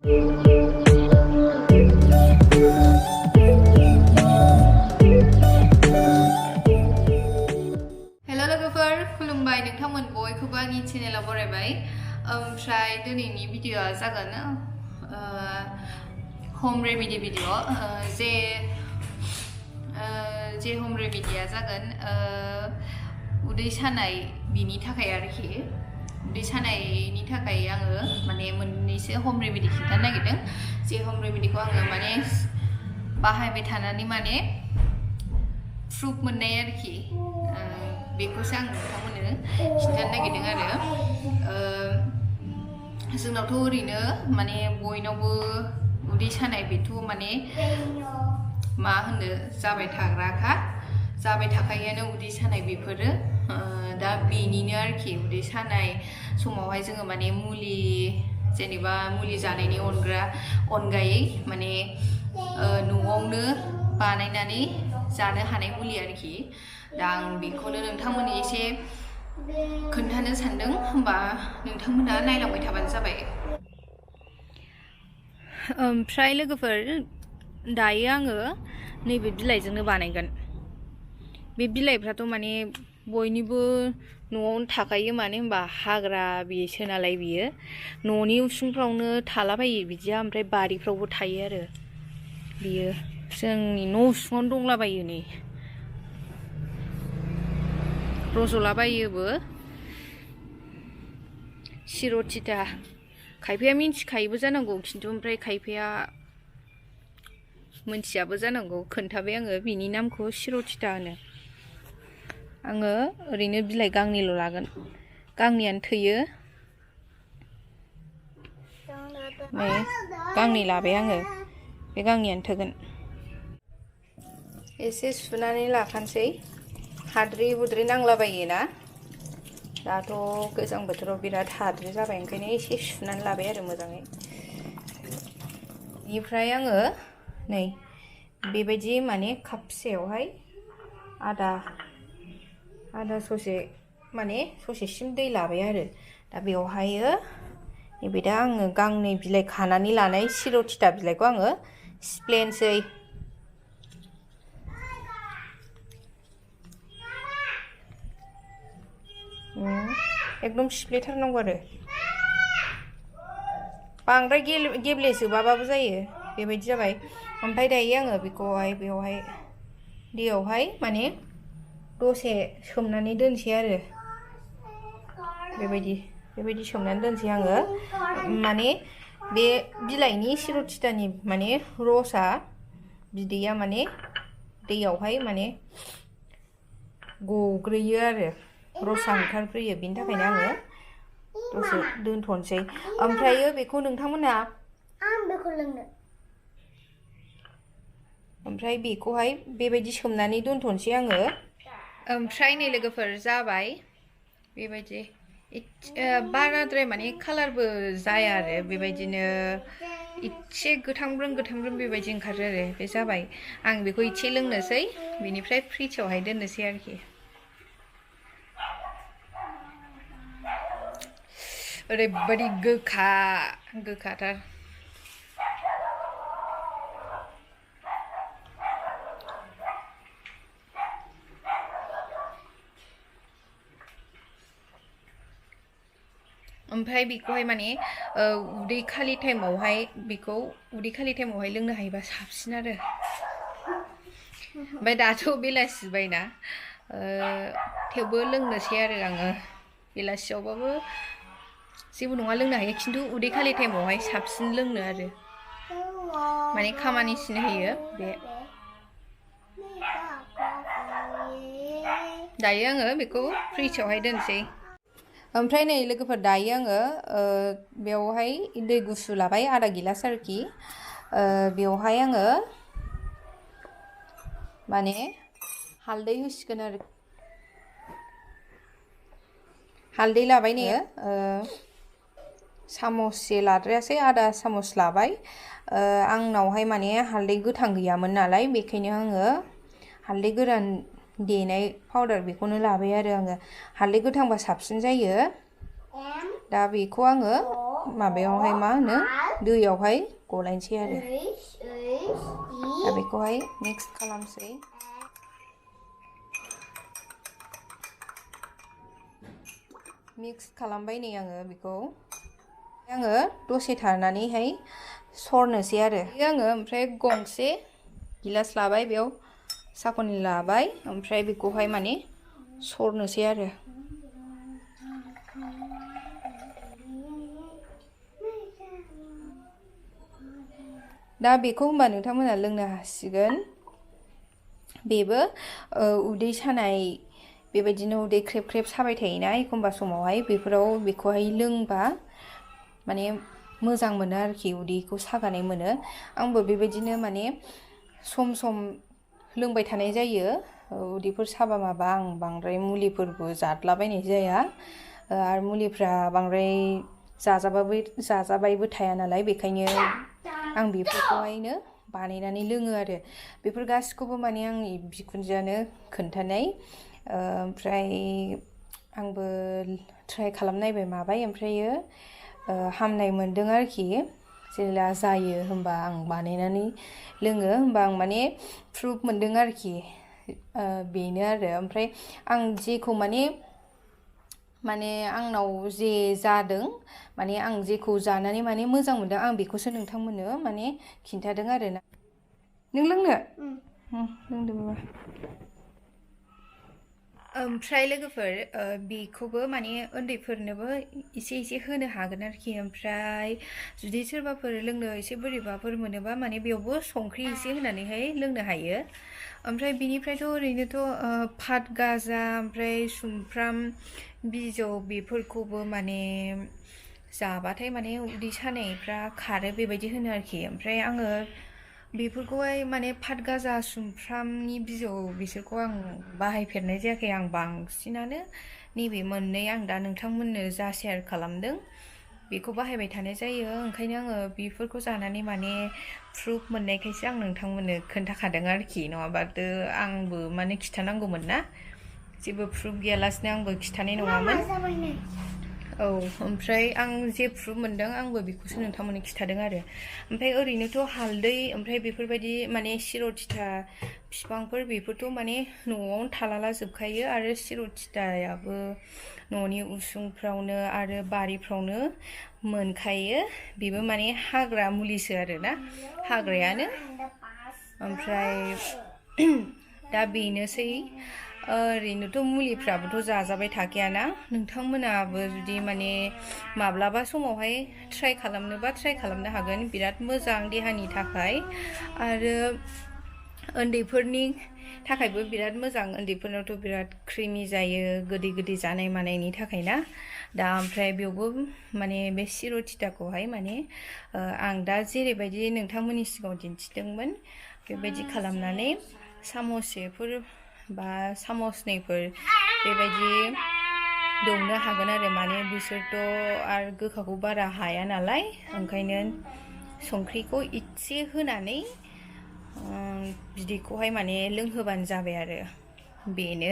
Hello लोगोफोर खुलुमबाय नोंथांमोन बयखौबो आंनि चेनेलाव बरायबाय ओमफ्राय दिनैनि भिडिअआ जागोन होम रेमेडि भिडिअ जे होम रेमेडिया जागोन उदै सानाय बिनि थाखाय आरोखि उदै सानायनि थाखाय आङो माने मोननैसो होम रेमेडि खिन्थानो नागिरदों जे होम रेमेडिखौ आङो माने बाहायबाय थानानै माने प्रुफ मोननाय आरोखि बेखौसो आं नोंथांमोननो खिन्थानो नागिरदों आरो जोंनावथ' ओरैनो माने बयनावबो उदै सानाय बेथ' माने मा होनो जाबाय थाखायोआनो उदै सानाय बेफोरो दा बेनिनो आरोखि उदै सानाय समावहाय जोङो माने मुलि जेनेबा मुलि जानायनि अनगायै माने न'आवनो बानायनानै जानो हानाय मुलि आरोखि दा आं बेखौनो नोंथांमोननो एसे खोन्थानो सानदों होमबा नोंथांमोना नायलांबाय थाबानो जाबाय ओमफ्राय लोगोफोर दायो आङो नैबे बिलाइजोंनो बानायगोन बे बिलाइफ्राथ' माने बयनिबो न'आवनो थाखायो मानो होनबा हाग्रा बेसो नालाय बियो न'नि उसुंफ्रावनो थालाबायो बिदिया ओमफ्राय बारिफ्रावबो थायो आरो बियो जोंनि न' उसुङावनो दंलाबायो नै रज'लाबायोबो सिर'थिथा खायफाया मिन्थिखायोबो जानांगौ खिन्थु ओमफ्राय खायफाया मिन्थियाबो जानांगौ खोन्थाबाय आङो बिनि नामखौ सिर'थिथा होनो आङो ओरैनो बिलाइ गांनैल' लागोन गांनैयानो थोयो नै गांनै लाबाय आङो बे गांनैयानो थोगोन एसे सुनानै लाखानोसै हाद्रि हुद्रि नांलाबायोना दाथ' गोजां बोथोराव बिराद हाद्रि जाबाय ओंखायनो एसे सुनानै लाबाय आरो मोजाङै बेनिफ्राय आङो नै बेबायदि माने काप फिसायावहाय आदा ससे माने ससेसिम दै लाबाय आरो दा बेवहायो नैबे दा आङो गांनै बिलाइ खानानै लानाय सिर'थिथा बिलाइखौ आङो सिफ्लेनोसै एकदम सिफ्लेथारनांगौ आरो बांद्राय गेब्लेजोबाबाबो जायो बेबायदि जाबाय ओमफ्राय दायो आङो बेखौहाय बेवहाय दैयावहाय माने दसे सोमनानै दोनसै आरो बेबायदि सोमनानै दोनसै आङो माने बे बिलाइनि सिर'थिथानि माने रसआ बिदैया माने दैयावहाय माने गग्रोयो आरो रसा ओंखारग्रोयो बिनि थाखायनो आङो दसे दोनथ'नोसै ओमफ्रायो बेखौ नोंथांमोना ओमफ्राय बेखौहाय बेबायदि सोमनानै दोनथ'नोसै आङो ओमफ्राय नै लोगोफोर जाबाय बेबायदि बाराद्राय माने कालारबो जाया आरो बेबायदिनो इसे गोथांब्रोम बेबायदि ओंखारो आरो बे जाबाय आं बेखौ इसे लोंनोसै बेनिफ्राय फ्रिजआवहाय दोननोसै आरोखि ओरैबायदि गोखाथार ओमफ्राय बेखौहाय माने उदै खालि टाइमावहाय लोंनो हायोबा साबसिन आरो ओमफ्राय दाथ' बेलासिबायना थेवबो लोंनोसै आरो आङो बेलासियावबाबो जेबो नङा लोंनो हायो खिन्थु उदै खालि टाइमावहाय साबसिन लोंनो आरो माने खामानिसिन होयो बे दायो आङो बेखौ फ्रिजआवहाय दोनसै ओमफ्राय नै लोगोफोर दायो आङो बेवहाय दै गुसु लाबाय आधा गिलास आरोखि बेवहाय आङो माने हालदै होसिगोन आरो हालदै लाबाय नै सामससे लाद्रायासै आधा सामस लाबाय आंनावहाय माने हालदै गोथां गैयामोन नालाय बेखायनो आङो हालदै गोरान देनाय पाउडार बेखौनो लाबाय आरो आङो हालदै गोथांबा साबसिन जायो दा बेखौ आङो माबायावहाय मा होनो दैयावहाय गलायनोसै आरो दा बेखौहाय मिक्स खालामसै मिक्स खालामबाय नै आङो बेखौ आङो दसे थानानैहाय सरनोसै आरो आङो ओमफ्राय गंसे गिलास लाबाय बेयाव साखनि लाबाय ओमफ्राय बेखौहाय माने सरनोसै आरो दा बेखौ होनबा नोंथांमोना लोंनो हासिगोन बेबो उदै सानाय बेबायदिनो उदै ख्रेब ख्रेब साबाय थायोना एखमबा समावहाय बेफोराव बेखौहाय लोंबा माने मोजां मोनो आरोखि उदैखौ सागानाय मोनो आंबो बेबायदिनो माने सम सम लोंबाय थानाय जायो उदैफोर साबा माबा आं बांद्राय मुलिफोरबो जादलाबायनाय जाया आरो मुलिफ्रा बांद्राय जाजाबायबो थाया नालाय बेखायनो आं बेफोरखौहायनो बानायनानै लोङो आरो बेफोर गासिखौबो माने आंनि बिखुनजोआनो खोन्थानाय ओमफ्राय आंबो ट्राइ खालामनायबाय माबाय ओमफ्रायो हामनाय मोनदों आरोखि जेला जायो होमबा आं बानायनानै लोङो होमबा आं माने प्रुफ मोनदों आरोखि बेनो आरो ओमफ्राय आं जेखौ माने आंनाव जे जादों माने आं जेखौ जानानै माने मोजां मोनदों आं बेखौसो नोंथांमोननो माने खिन्थादों आरो ना नों लोंनो लोंदो बाबा ओमफ्राय लोगोफोर बेखौबो माने उन्दैफोरनोबो एसे एसे होनो हागोन आरोखि ओमफ्राय जुदि सोरबाफोर लोंनो एसे बोरैबाफोर मोनोबा माने बेयावबो संख्रि एसे होनानैहाय लोंनो हायो ओमफ्राय बिनिफ्रायथ' ओरैनोथ' फात गाजा ओमफ्राय सुमफ्राम बिजौ बेफोरखौबो माने जाबाथाय माने उदै सानायफ्रा खारो बेबायदि होनो आरोखि ओमफ्राय आङो बेफोरखौहाय माने फात गाजा सुमफ्रामनि बिजौ बिसोरखौ आं बाहायफेरनाय जायाखै आं बांसिनानो नैबे मोननै आं दा नोंथांमोननो जा शेयार खालामदों बेखौ बाहायबाय थानाय जायो ओंखायनो आङो बेफोरखौ जानानै माने प्रुफ मोननायखायसो आं नोंथांमोननो खोन्थाखादों आरोखि नङाबाथ' आंबो माने खिथानांगौमोन ना जेबो प्रुफ गैयालासिनो आंबो खिथानाय नङामोन औ ओमफ्राय आं जे प्रुफ मोनदों आंबो बेखौसो नोंथांमोननो खिथादों आरो ओमफ्राय ओरैनोथ' हालदै ओमफ्राय बेफोरबायदि माने सिर'थिथा बिफांफोर बेफोरथ' माने न'आवनो थालाला जोबखायो आरो सिर'थिथायाबो न'नि उसुंफ्रावनो आरो बारिफ्रावनो मोनखायो बेबो माने हाग्रा मुलिसो आरोना हाग्रायानो ओमफ्राय दा बेनोसै ओरैनोथ' मुलिफ्राबोथ' जाजाबाय थाखायाना नोंथांमोनाबो जुदि माने माब्लाबा समावहाय ट्राइ खालामनोबा ट्राइ खालामनो हागोन बिराद मोजां देहानि थाखाय आरो उन्दैफोरनि थाखायबो बिराद मोजां उन्दैफोरनावथ' बिराद क्रिमि जायो गोदै गोदै जानाय मानायनि थाखाय ना दा ओमफ्राय बेयावबो माने बे सिर'थिथाखौहाय माने आं दा जेरैबायदि नोंथांमोननि सिगाङाव दिन्थिदोंमोन बेबायदि खालामनानै सामससेफोर बा सामसनैफोर बेबायदि दौनो हागोन आरो माने बिसोरथ' आरो गोखाखौ बारा हाया नालाय ओंखायनो संख्रिखौ इसे होनानै बिदैखौहाय माने लोंहोबानो जाबाय आरो बेनो